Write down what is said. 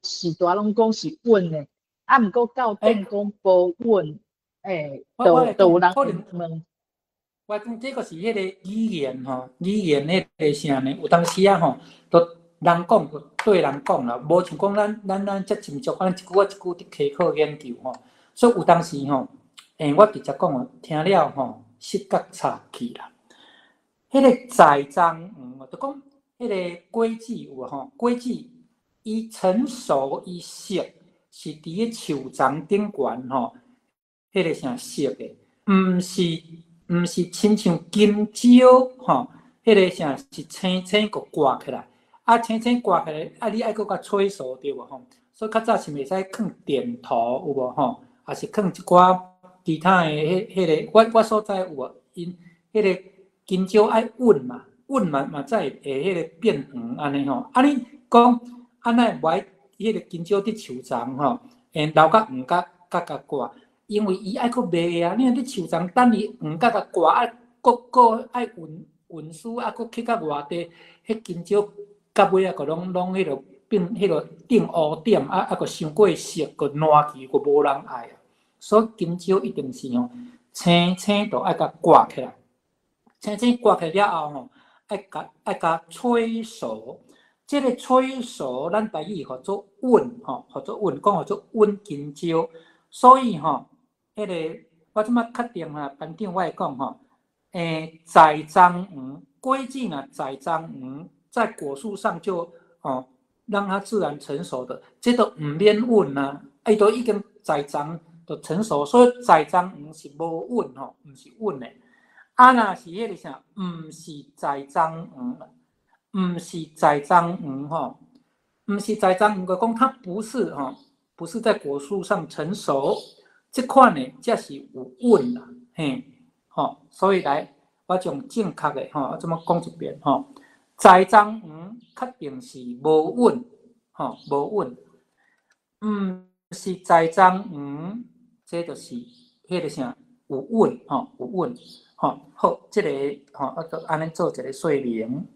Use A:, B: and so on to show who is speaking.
A: 序大攏講是穩的，啊，毋過到頂講無穩，欸，就有人會問。
B: 我講這個是彼個語言吼，語言彼個啥呢？有當時啊吼，都人講對人講啦，無像講咱遮斟酌，咱一句仔一句佇溪考研究吼。所以有當時吼，我直接講哦，聽了吼，失覺岔氣啦。彼個栽菘黃，就講彼個果子有無吼？果子伊成熟伊熟，是佇個樹叢頂懸吼，彼個啥熟的，毋是親像香蕉吼，彼個啥是青青閣掛起來，啊青青掛起來，啊你愛閣共催熟對無吼？所以較早是袂使囥電塗有無吼？抑是囥一寡其他的彼個，我所在有無？𪜶彼個香蕉愛穩嘛，穩嘛嘛才會彼個變黃按呢吼。啊你講啊哪會無愛彼個香蕉佇樹叢吼，會留較黃甲佮共掛？因為伊愛閣賣啊！你若佇樹叢等伊黃甲共掛，啊，閣閣愛運輸，啊，閣去到外地，彼香蕉到尾啊，閣攏彼落變彼落變烏點，啊，閣傷過熟，閣爛去，閣無人愛啊。所以香蕉一定是吼，青青就愛共掛起來，青青掛起來了後吼，愛共催熟。這個催熟，咱台語號做穩吼，號做穩，講號做穩香蕉。所以吼，彼個我這擺確定啊，班長我會講吼，栽菘黃果子若栽菘黃，在果樹上就吼，讓它自然成熟的，這都毋免穩啊，伊都已經栽菘就成熟，所以栽菘黃是無穩吼，毋是穩的。啊，若是彼個啥，毋是栽菘黃，毋是栽菘黃吼，毋是栽菘黃，就講它不是吼，不是在果樹上成熟。這款的才是有穩啦，嘿，吼，所以來我將正確的吼，我這麼講一遍吼，栽菘黃確定是無穩，吼，無穩，毋是栽菘黃，這就是彼個啥有穩，吼，有穩，吼，好，這個吼，我就按呢做一個說明。